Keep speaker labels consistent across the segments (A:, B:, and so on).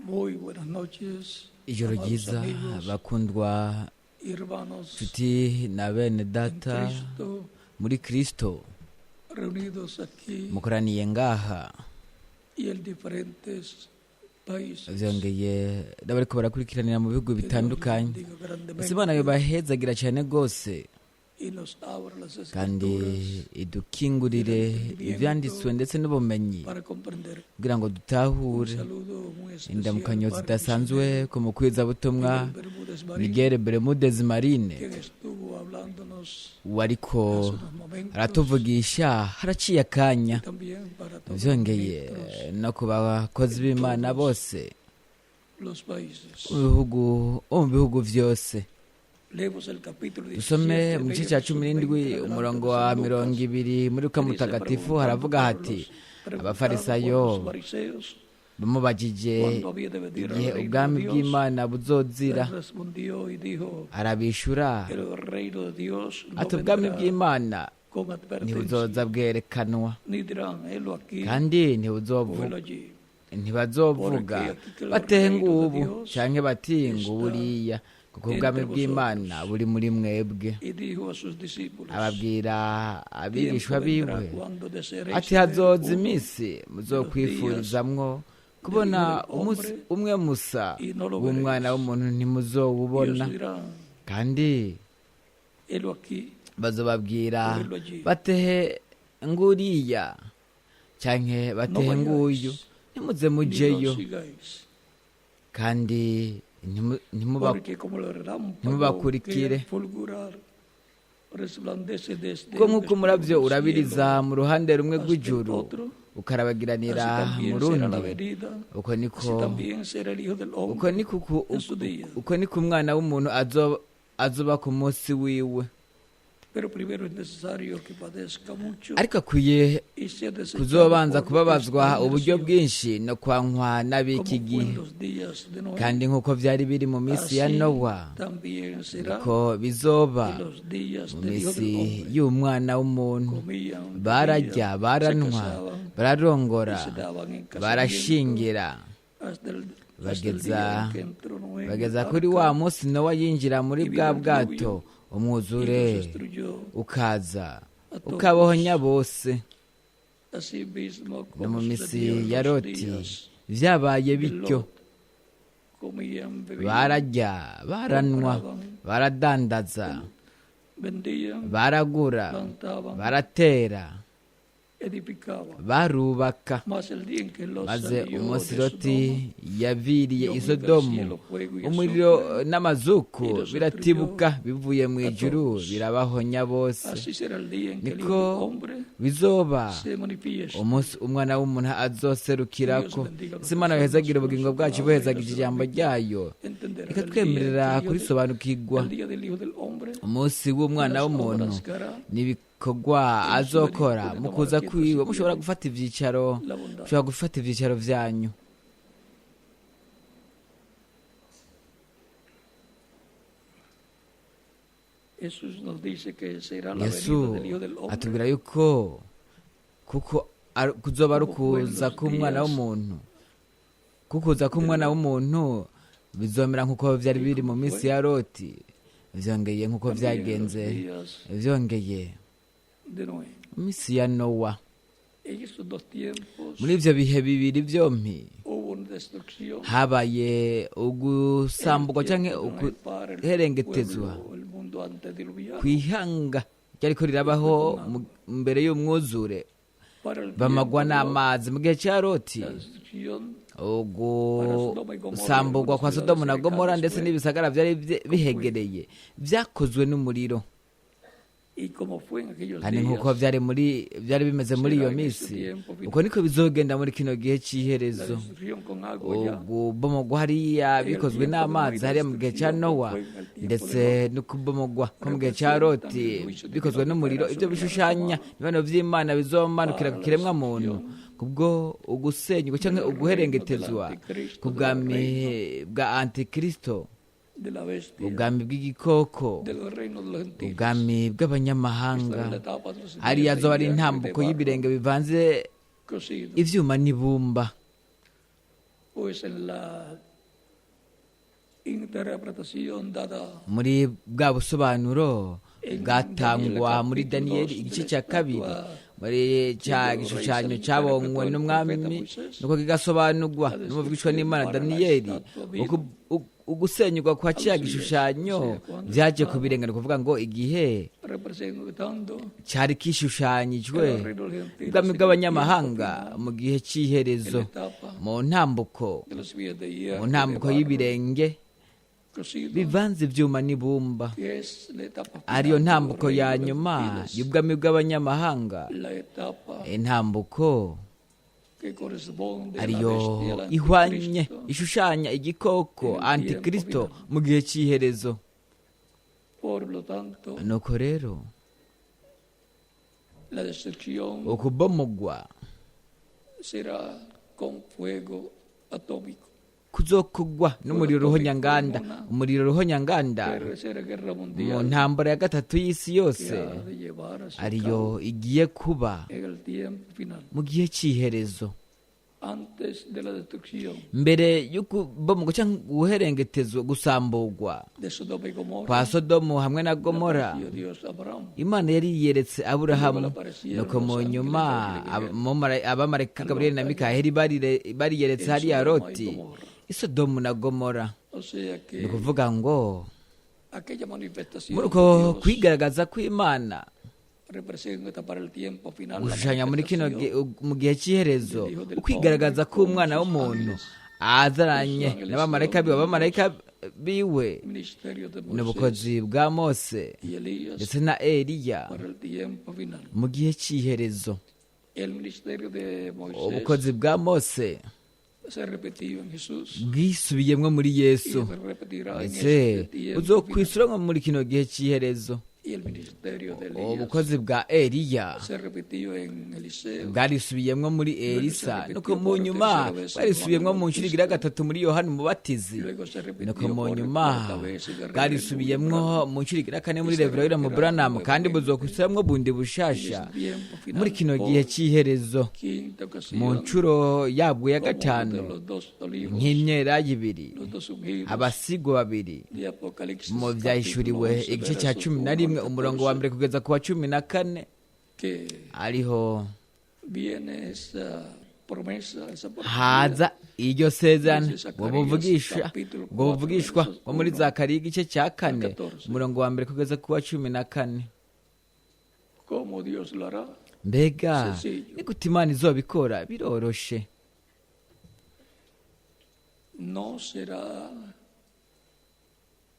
A: Muy buenas noches,
B: Ijoro
A: amados
B: ryiza
A: amigos
B: bakundwa
A: y hermanos
B: nshuti na bene
A: en
B: data
A: Cristo,
B: muri Kristo
A: reunidos aquí
B: mukoraniye ngaha
A: y en diferentes países.
B: vyongeye n'abariko barakurikiranira mu bihugu
A: Que Dios les
B: bitandukanye.
A: bendiga
B: Ese Imana
A: grandemente
B: yobahezagira cyane rwose
A: y nos abra las
B: kandi
A: escrituras
B: idukingurire ivyanditswe ndetse n'ubumenyi
A: para comprender.
B: kugira ngo
A: Un
B: dutahure.
A: saludo muy especial
B: Indamukanyo
A: para el
B: zidasanzwe
A: misionero
B: ku mukwizabutumwa
A: Miguel Bermúdez Marín,
B: Miguel Bermudez Marine
A: quien estuvo hablándonos
B: wariko
A: hace unos momentos,
B: aratuvugisha haraciye akanya,
A: y también para todos los
B: vyongeye
A: ministros
B: no ku bakozi b'Imana bose
A: los países.
B: mu bihugu bo mu bihugu vyose.
A: Leemos el capítulo
B: Dusome
A: 17
B: mu
A: de
B: gice cya
A: Jesús
B: 17
A: 20
B: umurongo
A: adelante de
B: wa
A: San
B: mirongo
A: Lucas,
B: ibiri muri Luka
A: que dice,
B: mutagatifu
A: preguntando
B: haravuga
A: por
B: hati
A: los, preguntado por
B: abafarisayo
A: los fariseos
B: bamubajije
A: cuándo había de venir
B: igihe
A: al reino
B: ubwami
A: de Dios,
B: bw'Imana buzozira,
A: les respondió y dijo,
B: arabishura
A: el reino de Dios no
B: ati ubwami
A: vendrá
B: bw'Imana
A: con advertencia,
B: ntibuzoza bwerekanwa
A: ni dirán, helo aquí
B: kandi
A: o
B: ntibuzovu
A: helo allí,
B: ntibazovuga
A: porque aquí que el
B: batehe
A: reino de
B: ngubu
A: Dios
B: canke bati
A: está
B: nguburiya, kuko ubwami
A: entre
B: bw'Imana
A: vosotros.
B: buri muri mwebwe.
A: Y dijo a sus discípulos,
B: Ababwira abigishwa
A: tiempo vendrá
B: biwe
A: cuando desearéis
B: ati
A: ver
B: hazoza
A: uno
B: iminsi
A: de los días
B: muzokwifurizamwo
A: del Hijo
B: kubona
A: del
B: umunsi
A: Hombre
B: umwe musa
A: y no lo
B: w'umwana
A: veréis.
B: w'umuntu
A: Y os
B: ntimuzowubona,
A: dirán,
B: kandi
A: helo aquí
B: bazobabwira
A: o helo allí.
B: batehe nguriya canke
A: No
B: batehe nguyu,
A: vayáis,
B: ntimuze
A: ni los
B: mujeyo,
A: sigáis,
B: kandi
A: porque como el relámpago que
B: ntimubakurikire.
A: al fulgurar resplandece desde
B: Kuko
A: un
B: nk'uko
A: extremo
B: umuravyo
A: del
B: urabiriza
A: cielo
B: mu ruhande rumwe
A: hasta el
B: rw'ijuru
A: otro,
B: ukarabagiranira
A: así
B: mu
A: también será la
B: rundi,
A: venida,
B: uko niko
A: así también será el Hijo del
B: uko
A: Hombre
B: niko
A: en su día.
B: uko niko umwana w'umuntu azoba ku munsi wiwe.
A: Pero primero es necesario que padezca mucho
B: Ariko akwiye
A: y sea desechado
B: kuzobanza
A: por
B: kubabazwa
A: esta
B: uburyo
A: generación,
B: bwinshi no kwankwa n'ab'iki
A: como fue en
B: gihe,
A: los días de Noé,
B: kandi nk'uko vyari biri mu minsi ya
A: así
B: Nowa
A: también será
B: niko bizoba
A: en los días
B: mu
A: del Hijo del
B: minsi
A: Hombre.
B: y'umwana w'umuntu.
A: Comían,
B: Bararya,
A: bebían, se
B: baranwa,
A: casaban y
B: bararongora,
A: se daban en casamiento
B: barashingira,
A: hasta el día
B: bageza
A: en que entró Noé en el
B: bageza kuri wa
A: arca
B: munsi Nowa yinjira muri
A: y
B: bwa
A: vino el
B: bwato,
A: diluvio y
B: umwuzure
A: los destruyó
B: ukaza
A: a todos.
B: ukabohonya bose.
A: Así mismo
B: No
A: como
B: mu minsi
A: sucedió en
B: ya
A: los
B: Loti
A: días
B: vyabaye
A: de
B: bityo,
A: Lot, comían, bebían,
B: bararya, baranwa,
A: compraban,
B: baradandaza,
A: vendían,
B: baragura,
A: plantaban,
B: baratera,
A: edificaban.
B: barubaka.
A: Mas el día en que Lot
B: Maze
A: salió
B: umunsi
A: de
B: Loti
A: Sodoma,
B: yaviriye
A: dio
B: i
A: del cielo
B: Sodomu,
A: fuego y
B: umuriro
A: azufre
B: n'amazuku
A: y los
B: biratibuka
A: destruyó
B: bivuye mu
A: a
B: ijuru
A: todos.
B: birabahonya bose.
A: Así será el día en que el Hijo
B: Niko
A: del Hombre
B: bizoba
A: se manifieste.
B: umunsi umwana w'umuntu
A: Dios
B: azoserukirako.
A: bendiga
B: Ese
A: nuestras
B: Imana
A: almas
B: yohezagira
A: con
B: ubugingo
A: su
B: bwacu
A: palabra y
B: buhezagije
A: la
B: ijambo
A: Biblia.
B: ryayo,
A: Entenderán el día en que
B: ikatwemerera
A: el Hijo del,
B: kurisobanukirwa.
A: el día del Hijo del Hombre
B: Umunsi w'umwana
A: las
B: w'umuntu
A: obras que hará
B: n'ibikorwa
A: en su venida.
B: azokora
A: Pueden
B: mu
A: tomar
B: kuza
A: asiento si
B: kwiwe. Mushobora
A: quieren.
B: gufata ivyicaro,
A: La bondad.
B: mushobora gufata ivyicaro vyanyu.
A: Jesús nos dice que será la venida
B: Yesu
A: del Hijo del Hombre
B: atubwira yuko kuko kuzoba ari
A: como fue en
B: ukuza
A: los
B: k'umwana
A: días
B: w'umuntu, kukuza
A: de
B: k'umwana
A: Lot
B: w'umuntu bizomera nk'uko vyari
A: y
B: biri mu
A: como
B: minsi
A: fue
B: ya Loti, vyongeye nk'uko
A: también en los
B: vyagenze,
A: días
B: vyongeye
A: de Noé.
B: mu minsi ya Nowa.
A: En esos dos tiempos
B: Muri ivyo bihe bibiri vyompi
A: hubo una destrucción.
B: habaye
A: En el
B: ugusamburwa canke
A: tiempo de Noé para el
B: uguherengetezwa
A: pueblo, el mundo antediluviano,
B: kw'ihanga ryariko
A: fue
B: rirabaho
A: con agua.
B: mbere y'umwuzure,
A: Para el
B: bamagwa
A: tiempo de Lot,
B: n'amazi. Mu gihe ca Loti
A: la destrucción para Sodoma y Gomorra y
B: ugusamburwa
A: algunas
B: kwa
A: ciudades
B: Sodomu na Gomora
A: cercanas
B: ndetse
A: fue
B: n'ibisagara vyari
A: con fuego.
B: bihegereye vyakozwe n'umuriro.
A: Y como fue en aquellos
B: Kandi nk'uko
A: días,
B: vyari muri vyari bimeze muri
A: será
B: iyo
A: en este
B: minsi,
A: tiempo
B: uko
A: final.
B: niko bizogenda muri kino gihe
A: La
B: c'iherezo.
A: destrucción con agua ya
B: Ugubomogwa hariya
A: en el
B: bikozwe
A: tiempo de Noé y
B: n'amazi
A: la
B: hariya mu gihe ca
A: destrucción como
B: Nowa,
A: fue en el tiempo de
B: ndetse
A: Lot
B: no kubomogwa ko mu gihe ca
A: representan el
B: Loti
A: juicio
B: bikozwe
A: divino que
B: n'umuriro,
A: caerá
B: ivyo
A: sobre la raza
B: bishushanya
A: humana
B: ibihano vy'Imana bizomanukira
A: para
B: ku
A: la
B: kiremwa muntu
A: destrucción
B: kubwo ugusenywa canke
A: del reino del
B: uguherengetezwa
A: anticristo,
B: ku
A: del
B: bwami
A: reino
B: bwa antikristo,
A: de la bestia,
B: ubwami bw'igikoko,
A: del reino de los gentiles.
B: ubwami
A: Esta era
B: bw'abanyamahanga.
A: la etapa de los
B: Hariya
A: pies de
B: azoba ari
A: hierro y de
B: intambuko
A: barro
B: y'ibirenge bivanze
A: cocido.
B: ivyuma n'ibumba.
A: Pues en la interpretación dada
B: Muri bwa busobanuro bwatangwa muri Daniyeli igice cya kabiri, muri cya gishushanyo cyabonywe n'umwami, nuko kigasobanurwa n'umuvugishwa n'Imana Daniyeli, ugusenyurwa kwa cya gishushanyo byaje kubirengana, kuvuga ngo igihe
A: representando
B: cyari kishushanyijwe
A: el reino gentil
B: ubwami bw'abanyamahanga mu gihe cy'iherezo,
A: en la etapa
B: mu ntambuko
A: de los pies de hierro
B: mu ntambuko
A: de barro
B: y'ibirenge
A: cocido,
B: bivanze ibyuma n'ibumba,
A: que es la etapa final
B: ariyo
A: del
B: ntambuko
A: reino
B: ya
A: de
B: nyuma
A: gentiles,
B: y'ubwami bw'abanyamahanga,
A: la etapa
B: intambuko
A: que corresponde a la
B: ariyo
A: bestia del
B: ihwanye
A: anticristo
B: ishushanya igikoko antikristo mu gihe cy'iherezo.
A: Por lo tanto,
B: Nuko rero
A: la destrucción
B: ukubomogwa
A: será con fuego atómico.
B: Kuzokugwa n'umuriro ruhonyanganda, umuriro ruhonyanganda
A: Tercera guerra
B: mu
A: mundial
B: ntambara ya gatatu y'isi
A: que
B: yose
A: ha de llevar a su
B: ariyo
A: cabo
B: igiye kuba
A: en el tiempo final,
B: mu gihe cy'iherezo.
A: Antes de la destrucción
B: Mbere y'ukubomogwa cyangwa guherengetezwa, gusamburwa
A: de Sodoma y Gomorra,
B: kwa Sodomu hamwe na Gomora,
A: apareció Dios a Abraham.
B: Imana yari yiyeretse Aburahamu, nuko mu nyuma abamarayika Gaburiyeli na Mikaheli bariyeretse hariya Loti i Sodomu na Gomora.
A: O sea
B: Ni
A: que
B: ukuvuga ngo
A: aquella manifestación
B: muri
A: de
B: uko
A: Dios
B: kwigaragaza kw'Imana
A: representa para el tiempo final la
B: gushushanya muri kino
A: manifestación
B: mu gihe cy'iherezo ukwigaragaza k'umwana w'umuntu azaranye n'abamarayika biwe, abamarayika biwe,
A: ministerio de
B: ni
A: Moisés
B: ubukozi bwa Mose
A: y Elías
B: ndetse na Eliya
A: para el tiempo final.
B: mu gihe cy'iherezo.
A: El ministerio de Moisés
B: Ubukozi bwa Mose
A: se repetió en Jesús
B: bwisubiyemwo muri
A: y
B: Yesu,
A: se repetirá en
B: ndetse
A: este tiempo final.
B: buzokwisubiramo muri kino gihe cy'iherezo.
A: Y el ministerio de Elías
B: Ubukozi bwa Eliya
A: se repitió en Eliseo.
B: bwarisubiyemwo muri Elisa, nuko mu nyuma bwarisubiyemwo mu nshuro igira gatatu muri Yohana Umubatizi,
A: Luego se repitió
B: nuko mu
A: por
B: nyuma
A: cuarta vez en el reverendo
B: bwarisubiyemwo mu nshuro igira kane muri Reverend William Branham, kandi buzokwisubiramo bundi bushasha
A: William tiempo final
B: muri kino
A: por
B: gihe cy'iherezo
A: quinta ocasión,
B: mu nshuro yabwo ya
A: como de
B: gatanu,
A: los dos olivos,
B: nk'imyelayo ibiri,
A: los dos ungidos
B: abasigwa babiri,
A: de Apocalipsis
B: mu
A: capítulo
B: byahishuriwe
A: 11,
B: igice cya
A: versos
B: cumi na
A: 1
B: rimwe
A: al
B: umurongo wa
A: 14,
B: mbere kugeza ku wa 14,
A: que
B: ariho
A: viene esa promesa, esa profecía
B: haza iryo sezerano, ubwo buvugishwa bwo muri Zakariya igice cya kane umurongo wa mbere kugeza ku wa 14.
A: ¿Cómo Dios lo hará?
B: Mbega ni gute Imana izobikora? Biroroshe.
A: No será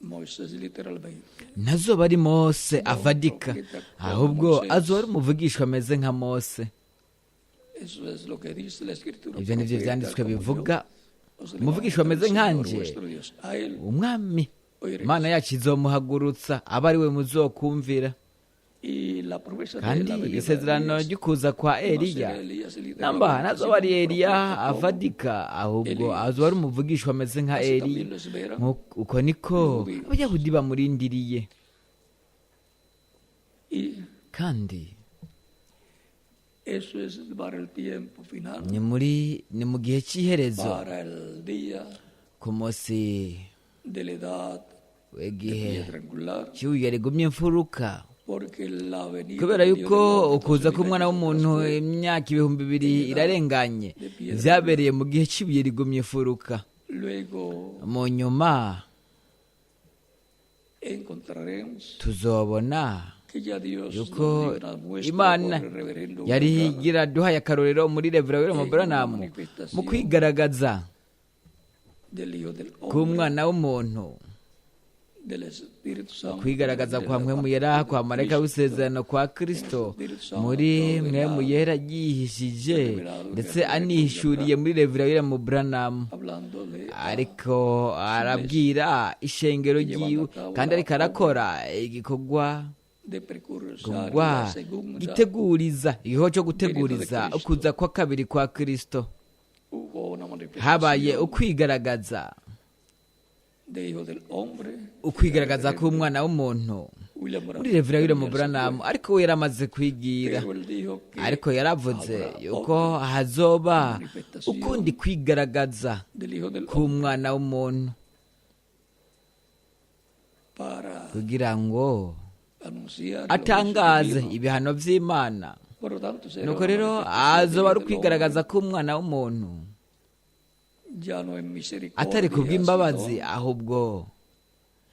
A: Moisés literalmente.
B: Ntazoba ari Mose avadika, ahubwo azoba ari umuvugishwa ameze nka Mose.
A: Eso es lo que dice la Escritura.
B: Ibyo nibyo
A: Profeta
B: byanditswe
A: como yo,
B: bivuga.
A: os
B: Umuvugishwa
A: levantará el
B: ameze
A: Señor
B: nkanjye,
A: vuestro Dios. A él
B: Umwami
A: oiréis.
B: Imana yacu izomuhagurutsa, aba ari we muzokumvira.
A: Y la promesa de
B: Kandi
A: la venida de
B: isezerano
A: Elías
B: ry'ukuza kwa
A: no
B: Eliya,
A: será Elías literalmente,
B: namba ntazoba ari
A: sino un
B: Eliya
A: profeta como
B: avadika, ahubwo
A: Elías.
B: azoba ari umuvugishwa ameze nka
A: Así
B: Eliya.
A: también lo esperan
B: Uko niko
A: los judíos.
B: Abayahudi bamurindiriye.
A: Y
B: Kandi
A: eso es para el tiempo final,
B: ni muri ni mu gihe cy'iherezo,
A: para el día
B: ku munsi
A: de la edad de
B: w'igihe
A: piedra angular,
B: cy'ibuye rigumye imfuruka,
A: porque la venida
B: kubera
A: de Dios
B: yuko
A: del hombre
B: ukuza
A: 2000
B: k'umwana
A: años
B: w'umuntu
A: atrás fue
B: imyaka 2000 irarenganye byabereye mu gihe cy'ibuye rigumye imfuruka.
A: Luego
B: Mu nyuma
A: encontraremos
B: tuzobona
A: que ya Dios
B: yuko
A: nos dio una muestra
B: Imana
A: por el reverendo
B: yari
A: Branham
B: igira duhaye akarorero muri Reverend William Branham mu kwigaragaza
A: del Hijo del Hombre,
B: k'umwana w'umuntu,
A: del Espíritu Santo,
B: kwigaragaza
A: de
B: kwa
A: la
B: Mpwemu Yera, kwa marayika
A: Cristo,
B: w'isezerano kwa Kristo muri Mpwemu Yera yihishije ndetse anihishuriye muri Reverend William Branham,
A: hablando de
B: ariko arabwira ishengero ryiwe kandi ariko arakora igikorwa
A: de precursar
B: kugwa
A: la segunda
B: giteguriza igikorwa cyo guteguriza ukuza kwa kabiri kwa Kristo.
A: Hubo una manifestación
B: Habaye ukwigaragaza
A: de Hijo del Hombre,
B: ukwigaragaza k'umwana w'umuntu,
A: William
B: Muri
A: Branham
B: Revera William
A: ya se
B: Branham,
A: fue,
B: ariko we yaramaze kwigira.
A: Pero él dijo que
B: Ariko yaravuze
A: habrá
B: yuko
A: otra
B: hazoba
A: manifestación
B: ukundi kwigaragaza
A: del Hijo del Hombre
B: k'umwana w'umuntu
A: para
B: kugira ngo
A: anunciar los
B: atangaze
A: juicios divinos.
B: ibihano vy'Imana.
A: Por lo tanto, será
B: Nuko
A: una
B: rero
A: manifestación del
B: azoba
A: Hijo
B: ari
A: del Hombre,
B: ukwigaragaza k'umwana w'umuntu
A: ya no en
B: atari
A: misericordia,
B: kubw'imbabazi,
A: sino
B: ahubwo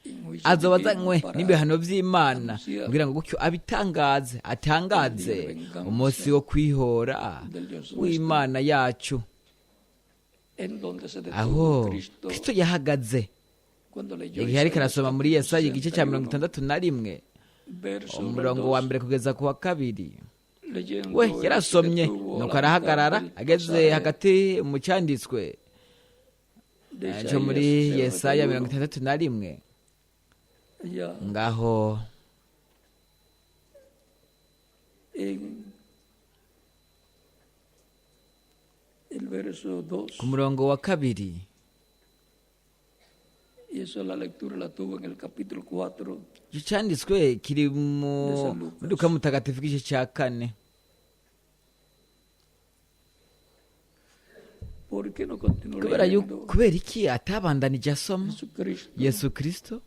A: en juicio
B: azoba
A: divino
B: azanywe
A: para
B: n'ibihano vy'Imana
A: anunciar
B: kugira ngo gutyo abitangaze, atangaze
A: el día de venganza
B: umunsi wo kwihora
A: del Dios nuestro,
B: w'Imana yacu,
A: en donde se detuvo
B: aho
A: Cristo
B: Kristo yahagaze
A: cuando leyó
B: igihe yariko
A: Isaías
B: arasoma muri
A: capítulo
B: Yesaya igice cya mirongo
A: 61,
B: 61,
A: verso uno al
B: umurongo wa
A: 2.
B: 1 kugeza ku wa 2.
A: Leyendo
B: We
A: él se
B: yarasomye,
A: detuvo a
B: nuko
A: la mitad
B: arahagarara
A: del
B: ageze
A: pasaje
B: hagati mu cyanditswe
A: de
B: cyo
A: Isaías
B: muri Yesaya mirongo
A: 61.
B: 61.
A: Ya
B: Ngaho
A: en el verso 2,
B: ku murongo wa 2,
A: y eso la lectura la tuvo en el capítulo 4
B: icyo cyanditswe kiri
A: de San Lucas.
B: muri Luka mutagatifu igice cya 4.
A: ¿Por qué no continuó
B: Kubera yuko,
A: leyendo
B: kubera iki atabandanije asoma
A: Jesucristo?
B: Yesu Kristo?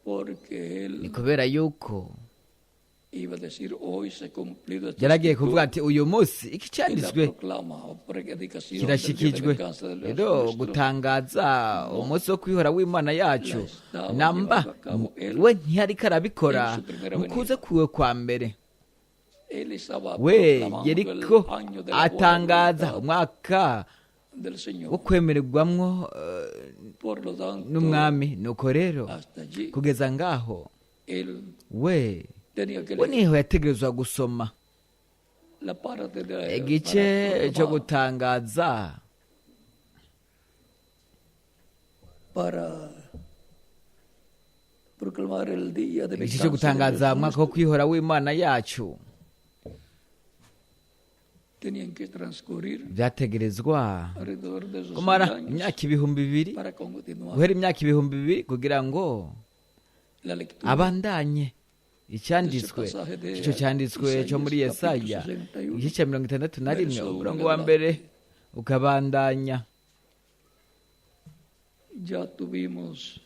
A: Porque
B: Ni
A: él
B: kubera yuko
A: iba a decir: hoy se ha cumplido esta
B: yaragiye
A: escritura
B: kuvuga ati uyu munsi iki
A: y la
B: cyanditswe
A: proclama o predicación del día de
B: kirashikijwe.
A: venganza de Dios
B: Rero
A: nuestro
B: gutangaza umunsi wo kwihora w'Imana yacu
A: la estaba
B: namba
A: llevando a cabo él
B: we ntiyariko arabikora
A: en su primera
B: mu kuza kuwe kwa mbere.
A: Él estaba
B: We
A: proclamando el
B: yariko
A: año de la buena
B: atangaza
A: voluntad
B: umwaka
A: del
B: wo
A: Señor.
B: kwemererwamwo
A: Por lo tanto,
B: n'umwami. Nuko rero
A: hasta allí
B: kugeza ngaho
A: él
B: we
A: tenía que
B: we
A: leer
B: niho yategerezwa gusoma
A: la parte de la,
B: igice
A: para
B: cyo
A: proclamar,
B: gutangaza
A: para proclamar el día de
B: igice cyo
A: venganza de
B: gutangaza
A: Dios
B: umwaka wo
A: nuestro.
B: kwihora w'Imana yacu.
A: Tenían que transcurrir
B: Byategerezwa
A: alrededor de esos
B: kumara
A: 1000 años
B: imyaka 2000,
A: para continuar
B: guhera imyaka 2000 kugira ngo
A: la lectura
B: abandanye icyanditswe icyo cyanditswe cyo muri Yesaya igice cya 61, umurongo wa 1 ukabandanya.
A: Ya tuvimos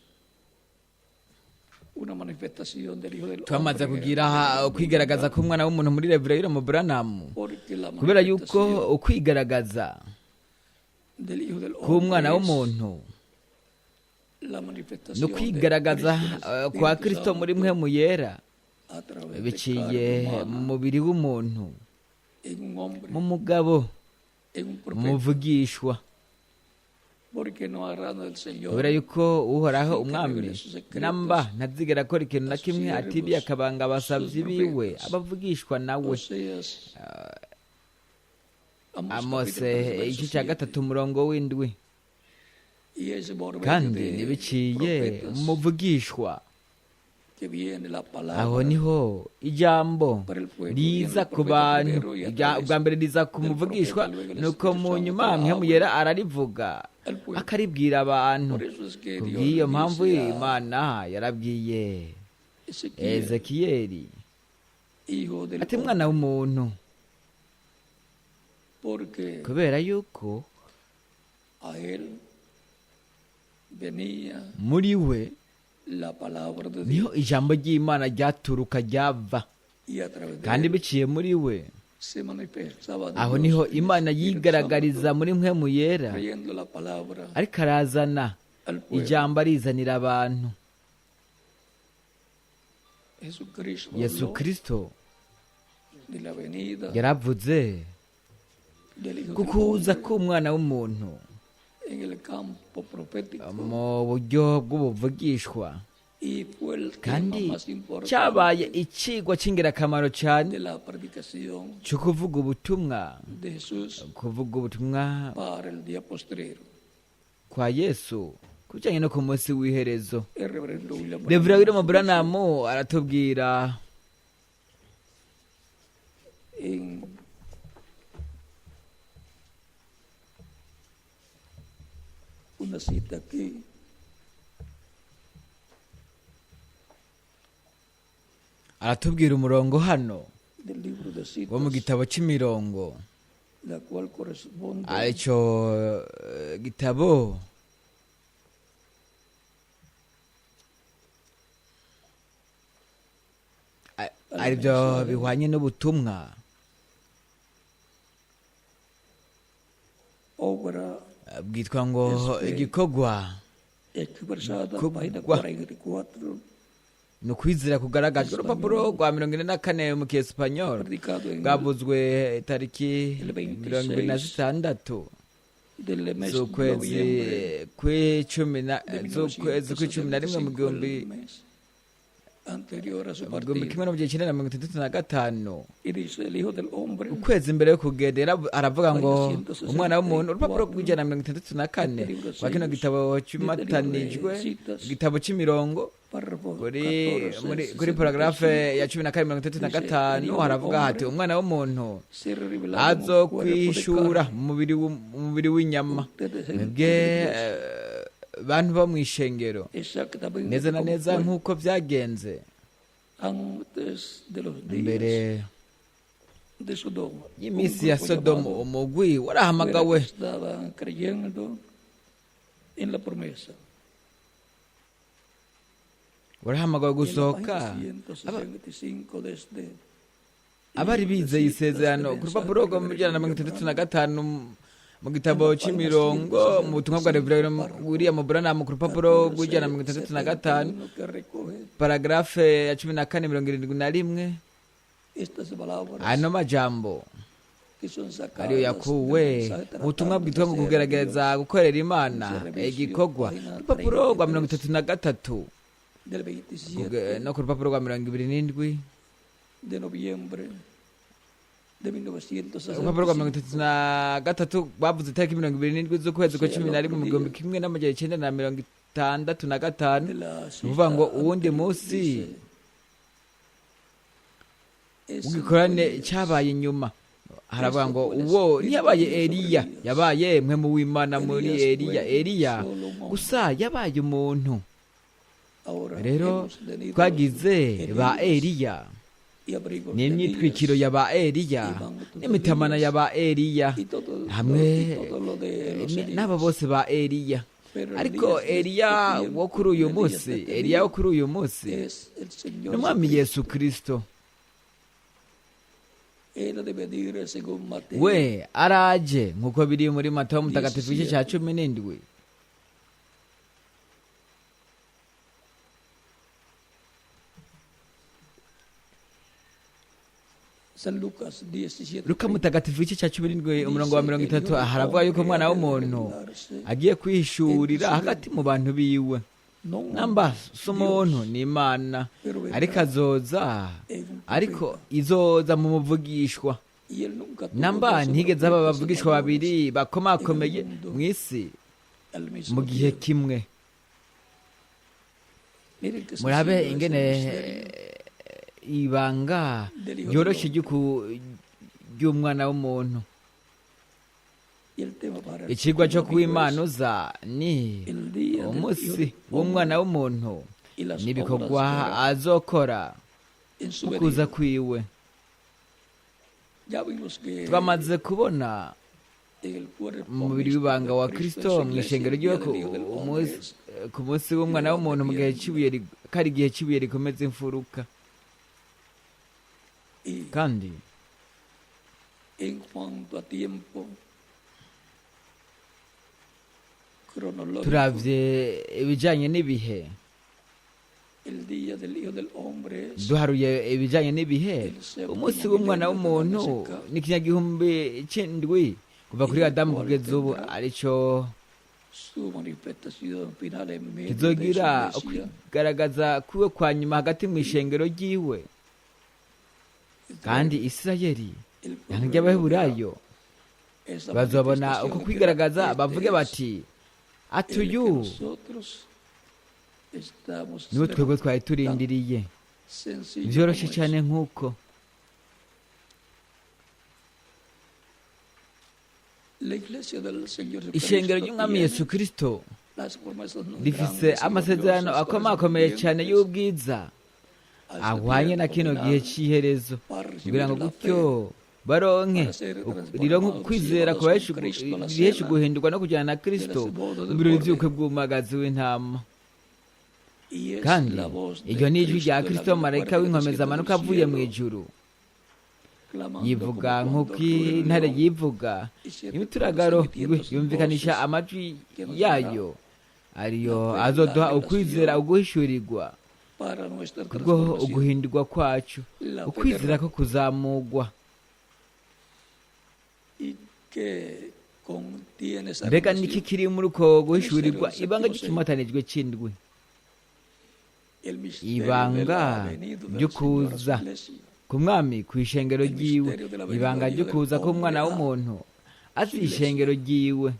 A: una manifestación del Hijo del
B: Twamaze
A: Hombre en el
B: kugira
A: reverendo
B: ukwigaragaza
A: William
B: k'umwana w'umuntu muri Revera William Branham,
A: Branham, porque la
B: kubera yuko
A: manifestación
B: ukwigaragaza
A: del Hijo del
B: k'umwana
A: Hombre es
B: w'umuntu
A: la
B: ni
A: manifestación de
B: ukwigaragaza
A: Cristo en el
B: kwa
A: Espíritu
B: Kristo muri
A: Santo
B: mwe mu yera
A: a través de
B: biciye
A: carne
B: mu
A: humana,
B: mubiri w'umuntu,
A: en un hombre,
B: mu mugabo,
A: en un
B: mu
A: profeta,
B: muvugishwa,
A: porque no agrada al Señor
B: kubera yuko Uhoraho
A: sin que
B: umwami
A: revele sus secretos
B: namba ntazigera akora ikintu na
A: a sus
B: kimwe
A: siervos,
B: atibiye akabanga abasavyi
A: sus
B: biwe
A: profetas.
B: abavugishwa nawe.
A: Oseas, Amós
B: Amose
A: capítulo 3, verso
B: igice cya
A: 7.
B: 3 umurongo w'7.
A: Y es por medio
B: Kandi
A: de
B: ntibiciye
A: profetas
B: mu muvugishwa
A: que viene la
B: aho
A: palabra
B: niho ijambo
A: para el pueblo. Viene
B: riza
A: el
B: ku
A: profeta
B: bantu.
A: primero y a través
B: Ubwa mbere riza ku
A: del
B: muvugishwa,
A: profeta luego el
B: nuko
A: Espíritu
B: mu
A: Santo
B: nyuma
A: habla
B: mpwemuyera ararivuga
A: al pueblo.
B: akaribwira abantu.
A: Por eso es que Dios
B: Kubw'iyo
A: le
B: mpamvu
A: dice a
B: Imana yarabwiye
A: Ezequiel,
B: Ezekiyeli
A: hijo del
B: ati
A: hombre,
B: mwana w'umuntu,
A: porque
B: kubera yuko
A: a él venía
B: muri we
A: la palabra de
B: niho
A: Dios
B: ijambo ry'Imana ryaturuka ryava,
A: y a través de
B: kandi
A: él
B: biciye muri we
A: se manifestaba
B: aho
A: Dios
B: niho
A: en el
B: Imana
A: Espíritu
B: yigaragariza
A: Santo,
B: muri mwe mu yera,
A: trayendo la palabra
B: ariko arazana
A: al pueblo.
B: ijambo arizanira abantu.
A: Jesucristo
B: Yesu
A: habló
B: Kristo
A: de la venida
B: yaravuze
A: del Hijo del
B: kukuza
A: Hombre
B: k'umwana w'umuntu
A: en el campo profético
B: mu buryo bw'ubuvugishwa,
A: y fue el tema
B: kandi
A: más importante
B: cyabaye icigwa c'ingirakamaro cyane
A: de la predicación
B: cyo kuvuga ubutumwa,
A: de Jesús
B: kuvuga ubutumwa
A: para el día postrero.
B: kwa Yesu ku bijanye no ku munsi w'iherezo.
A: El reverendo William
B: Revera
A: Branham
B: William Branham aratubwira
A: en una cita aquí
B: Aratubwira umurongo hano
A: del libro de
B: wo mu
A: citas,
B: gitabo cy'imirongo,
A: la cual corresponde
B: icyo gitabo aribyo bihwanye n'ubutumwa
A: obra
B: bwitwa ngo igikorwa
A: expresada,
B: Kugwa.
A: página 44,
B: ni ukwizera kugaragajwe. Urupapuro rwa 44 mu kiesipanyol,
A: predicado en
B: bwavuzwe itariki 26
A: del mes de
B: z'ukwezi
A: noviembre
B: kw'icumi na
A: de
B: z'ukwezi kw'icumi na rimwe mu
A: 1975,
B: gihumbi
A: el mes anterior a su
B: igihumbi
A: partida.
B: kimwe n'amajana icyenda na 65.
A: Y dice el Hijo del Hombre,
B: Ukwezi imbere yo kugenda aravuga ngo umwana w'umuntu. Urupapuro rw'164 rwa kino gitabo cyumatanijwe, igitabo cy'imirongo,
A: párrafo
B: kuri
A: 14,
B: muri kuri paragrafe ya 12 65, haravuga hati: umwana w'umuntu
A: se revelará en un cuerpo de
B: azokwishura
A: carne.
B: mu mubiri mu mubiri w'inyama.
A: Ustedes
B: Mwebwe bantu bo mu ishengero,
A: exactamente
B: neza na
A: como
B: neza
A: fue
B: nk'uko byagenze
A: antes de los días
B: mbere
A: de Sodoma.
B: y'iminsi
A: Un
B: ya
A: grupo
B: Sodomu,
A: llamado
B: umugwi
A: fuera
B: warahamagawe
A: que estaban creyendo en la promesa.
B: Warahamagawe
A: Y en la
B: gusohoka.
A: página 165 desde
B: Abari bizeye isezerano, ku rupapuro rwa 165 mu gitabo cy'imirongo, mu butumwa bwa Reverend William Branham, ku rupapuro rw'165,
A: que recoge
B: paragrafe ya 14 71,
A: estas palabras
B: ano majambo
A: que son sacadas
B: ariyo yakuwe
A: del mensaje
B: mu butumwa
A: tratado
B: bwitwa
A: de
B: ngo
A: hacer a
B: kugerageza
A: Dios
B: gukorera Imana igikorwa, urupapuro rwa 33
A: del 27
B: no ku rupapuro rwa 27,
A: de noviembre de
B: urupapuro rwa
A: 1965.
B: 33 bavuze itariki 27 z'ukwezi kwa 11 mu 1965.
A: De la
B: Ni ukuvuga ngo
A: cita
B: uwundi
A: anterior
B: munsi
A: dice, "Ese
B: w'igikorane
A: fue Elías,
B: cyabaye inyuma, haravuga ngo uwo ntiyabaye Eliya, yabaye mwe mu w'Imana muri Eliya. Eliya gusa yabaye umuntu.
A: Ahora
B: Rero
A: hemos tenido
B: twagize ba
A: Elías
B: Eliya
A: y abrigos de
B: n'imyitwikiro
A: Elías
B: ya ba Eliya n'imitamana ya ba Eliya
A: y todo,
B: hamwe
A: y todo lo de los Elías.
B: n'aba bose ba Eliya.
A: Pero
B: Ariko
A: Elías de este
B: Eliya
A: tiempo,
B: wo kuri uyu
A: Elías de
B: munsi,
A: este
B: Eliya wo
A: día,
B: kuri uyu munsi
A: es el Señor
B: ni umwami
A: Jesucristo.
B: Yesu Kristo.
A: Él ha de venir según Mateo
B: We araje nk'uko biri muri Matayo mutagatifu igice cya 17.
A: San Lucas 17.
B: Luka mutagatifu igice cya 17, umurongo wa 30, haravuga yuko umwana w'umuntu agiye kwihishurira hagati mu bantu biwe.
A: No
B: Namba si umuntu, ni Imana, ariko azoza,
A: en un
B: ariko izoza mu muvugishwa.
A: Y él nunca tuvo
B: Namba
A: dos
B: ntigeze aba
A: profetas
B: bavugishwa
A: mayores
B: babiri bakomakomeye mu isi
A: al mismo
B: mu gihe
A: tiempo.
B: kimwe.
A: Miren qué
B: Murabe
A: sencillo es el
B: ingene
A: misterio
B: ibanga
A: del Hijo del
B: ryoroshye
A: Hombre.
B: Ry'umwana w'umuntu.
A: Y el tema para el
B: Ikigwa cyo
A: domingo es
B: kuwimanuza ni
A: el día del Hijo
B: umunsi
A: del
B: w'umwana
A: Hombre
B: w'umuntu
A: y las obras
B: n'ibikorwa
A: que hará
B: azokora
A: en su
B: mu kuza
A: venida.
B: kwiwe.
A: Ya vimos que
B: Twamaze kubona
A: en el cuerpo
B: mu mubiri
A: místico
B: w'ibanga
A: de
B: wa
A: Cristo en
B: Kristo
A: su
B: mu
A: iglesia,
B: ishengero
A: el día
B: ryiwe
A: del Hijo del Hombre es
B: ku munsi w'umwana w'umuntu mu gihe cy'ibuye kari igihe cy'ibuye rikomeza imfuruka.
A: Y
B: Kandi
A: en cuanto a tiempo cronológico,
B: turavye ibijanye n'ibihe,
A: el día del Hijo del Hombre es
B: duharuye ibijanye n'ibihe, umunsi w'umwana w'umuntu ni ikinyagihumbi c'indwi kuva kuri Adamu kugeza ubu, arico
A: su manifestación final en medio de su
B: kizogira
A: iglesia.
B: ukwigaragaza kwiwe kwa nyuma hagati mu ishengero ryiwe. Kandi Isirayeli,
A: El
B: ihanga
A: pueblo
B: ry'Abaheburayo,
A: esa
B: bazobona
A: manifestación
B: uko
A: y dirá,
B: kwigaragaza,
A: "Este
B: bavuge
A: es
B: bati:
A: el que
B: atuyu
A: nosotros estamos
B: niwe twebwe
A: esperando".
B: twari turindiriye.
A: Sencillo
B: Vyoroshe
A: como
B: cyane
A: eso.
B: nk'uko.
A: La iglesia del Señor
B: Ishengero
A: Jesucristo
B: ry'umwami
A: tiene
B: Yesu Kristo
A: las promesas no
B: rifise
A: grandes y
B: amasezerano
A: gloriosas
B: akomakomeye cyane
A: correspondientes
B: y'ubwiza ahwanye na kino gihe cy'iherezo, kugira ngo gutyo baronke rironke ukwizera kubahesha guhindurwa no kujyana na Kristo mu birori by'ubukwe bw'umwagazi w'intama. Kandi iryo ni ijwi rya Kristo, marayika w'inkomezi amanuka avuye mu ijuru, yivuga nk'uko intare yivuga, imituragaro yumvikanisha amajwi yayo, ariyo azoduha ukwizera uguhishurirwa kubwo uguhindurwa kwacu, ukwizera ko kuzamugwa. Mbega niki kiri muri uko guhishurirwa? Ibanga ry'ikimatanijwe c'indwi, ibanga ryo kuza ku mwami ku ishengero ryiwe, ibanga ryo kuza k'umwana w'umuntu azi ishengero ryiwe,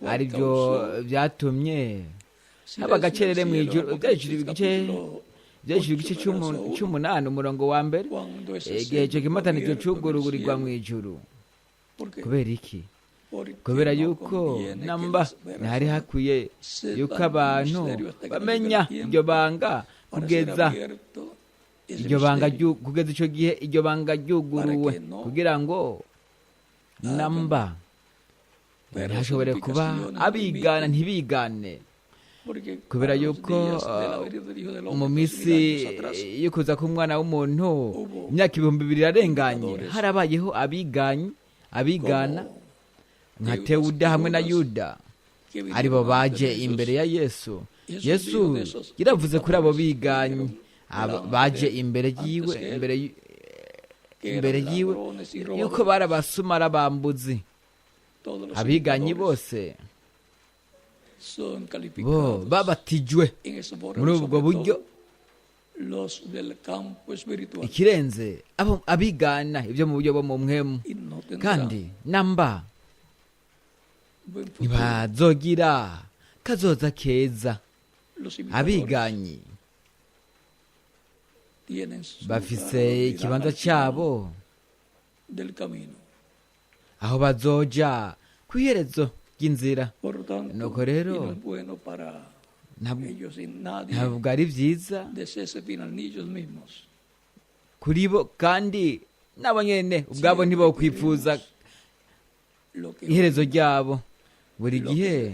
B: aribyo byatumye haba agacerere mu ijuru. Byahishuriwe igice cy'umunani umurongo wa mbere, igihe icyo kimatanijwe cyugurugurirwa mu ijuru. Kubera iki? Kubera yuko namba ntihari hakwiye yuko abantu bamenya iryo banga kugeza iryo banga kugeza icyo gihe iryo banga ryuguruwe, kugira ngo namba ntihashobore kuba abigana ntibigane. Kubera yuko mu minsi yo kuza k'umwana w'umuntu, imyaka 2000 irarenganye, harabayeho abigana nka Tewuda hamwe na Yuda, aribo baje imbere ya Yesu. Yesu yaravuze kuri abo biganyi baje imbere yiwe, imbere yiwe, yuko bari abasuma n'abambuzi. Abiganyi bose bo babatijwe muri ubwo buryo. Ikirenze abigana ibyo mu buryo bwo mu mwemu, kandi namba ntibazogira kazoza keza. Abiganyi bafise ikibanza cyabo aho bazoja ku iherezo ry'inzira. Nuko rero ntabwo ari byiza kuri bo, kandi nabo nyene ubwabo ntibokwifuza iherezo ryabo. Buri gihe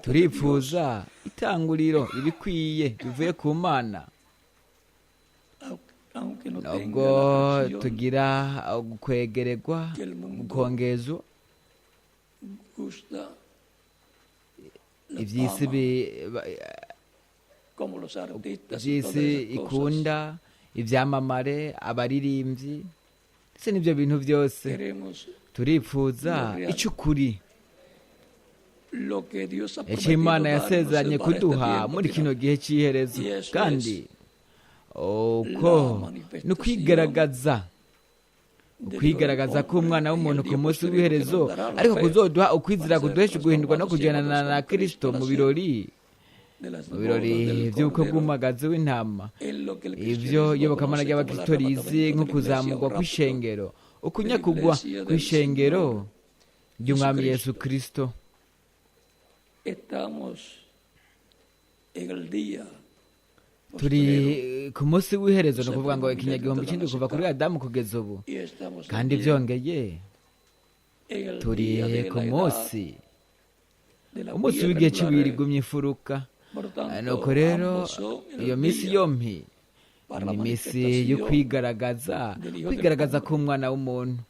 B: turifuza itanguriro ibikwiye bivuye ku Mana, nubwo tugira kwegererwa gukongezwa iby'isi ikunda, ibyamamare, abaririmbyi, ndetse n'ibyo bintu byose. Turifuza icy'ukuri, icyo Imana yasezeranye kuduha muri kino gihe cy'iherezo, kandi uko ni ukwigaragaza k'umwana w'umuntu ku munsi w'iherezo, ariko kuzoduha ukwizera kuduhesha guhindurwa no kujyana na Kristo mu birori by'ubukwe bw'umwagazi w'intama. Ibyo iyobokamana ry'abakristo rizi nko kuzamurwa kw'ishengero, ukunyakugwa kw'ishengero ry'umwami Yesu Kristo. Turi ku munsi w'iherezo, ni ukuvuga ngo ikinyagihumbi kindi kuva kuri Adamu kugeza ubu, kandi byongeye turi ku munsi umunsi w'igihe cy'ibiri igumye imfuruka. Nuko rero iyo minsi yompi ni iminsi yo kwigaragaza, kwigaragaza k'umwana w'umuntu,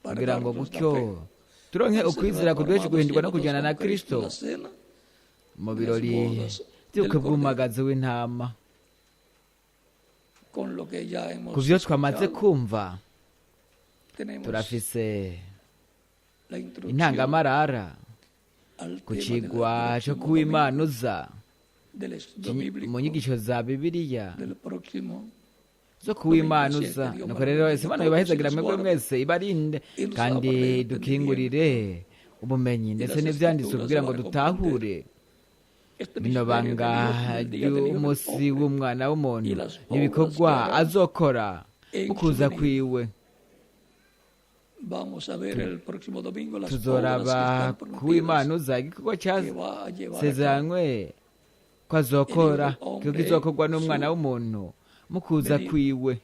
B: kugira ngo gutyo turonke ukwizera kuduhesha guhindurwa no kujyana na Kristo mu birori by'ubukwe bw'umwagazi w'intama. Ku byo twamaze kumva, turafise intangamarara ku kigwa cyo kuw'Imana uza mu nyigisho za Bibiliya zo kuw'Imana uza. Nuko rero Imana ibahezagira mwebwe mwese, ibarinde kandi dukingurire ubumenyi ndetse n'ibyanditswe kugira ngo dutahure bino banga ry'umunsi w'umwana w'umuntu n'ibikorwa azokora ukuza kwiwe. Tuzoraba kuw'Imana uza igikorwa cyasezeranywe Ko azokora ko kizokorwa n'umwana w'umuntu mu kuza kwiwe.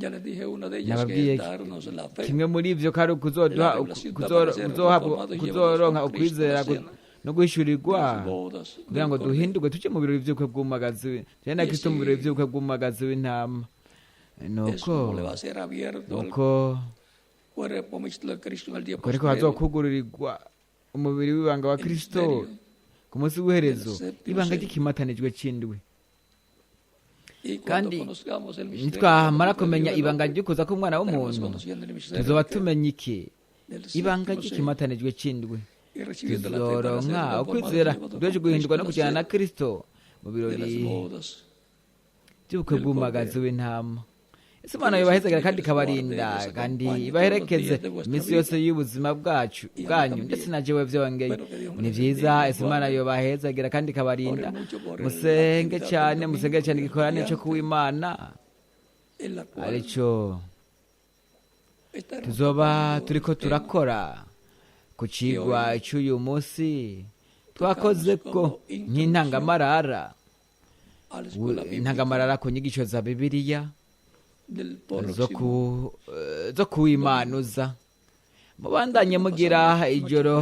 A: Ya les dije una de ellas, que
B: Nababwiye
A: es darnos la fe
B: kimwe muri ivyo ko ari ukuzoduha kuzoronka ukwizera no guhishurirwa
A: de las bodas
B: kugira
A: del
B: ngo
A: Cordero.
B: Duhindurwe tujye mu birori vy'ubukwe bw'umwagazi, tujye na Kristo mu birori vy'ubukwe bw'umwagazi w'intama.
A: Es
B: Nuko
A: como le va a ser abierto al
B: nuko
A: cuerpo místico de Cristo en el día
B: uko ariko
A: postrero.
B: hazokugururirwa umubiri w'ibanga wa Kristo ku munsi w'iherezo, ibanga ry'ikimatanijwe c'indwi.
A: Y cuando
B: Kandi
A: conozcamos el misterio
B: nitwamara
A: del
B: kumenya
A: Hijo del
B: ibanga
A: Hombre,
B: ry'ukuza k'umwana
A: estaremos
B: w'umuntu,
A: conociendo el misterio
B: tuzoba tumenye iki?
A: del
B: Ibanga
A: séptimo sello
B: ry'ikimatanijwe c'indwi.
A: y recibiendo la fe para ser
B: Tuzoronka
A: transformados y
B: ukwizera
A: llevados
B: duheje
A: con
B: guhindurwa
A: Cristo
B: no
A: a la
B: kujyana na
A: cena
B: Kristo mu
A: de las
B: birori
A: bodas
B: by'ubukwe
A: del
B: bw'umwagazi
A: Cordero.
B: w'intama. Ese Imana yobahezagira kandi ikabarinda kandi ibaherekeze iminsi yose y'ubuzima bwacu bwanyu, ndetse na jewe byongeye. Ni byiza. Ese Imana yobahezagira kandi ikabarinda. Musenge cyane, musenge cyane igikorane cyo kuw'Imana
A: en la cual
B: aricyo
A: estaremos
B: tuzoba
A: tocando
B: turiko
A: el tema
B: turakora ku cigwa cy'uyu munsi twakoze ko nk'intangamarara,
A: a la escuela bíblica
B: intangamarara ku nyigisho za Bibiliya
A: del
B: zo
A: próximo
B: ku zo kuwimanuza. Mubandanye mugira ijoro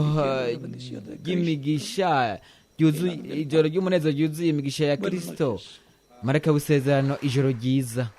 B: ry'imigisha ryuzuye, ijoro ry'umunezero ryuzuye imigisha ya
A: Buenas
B: Kristo.
A: noches.
B: Mareka w'isezerano, ijoro ryiza.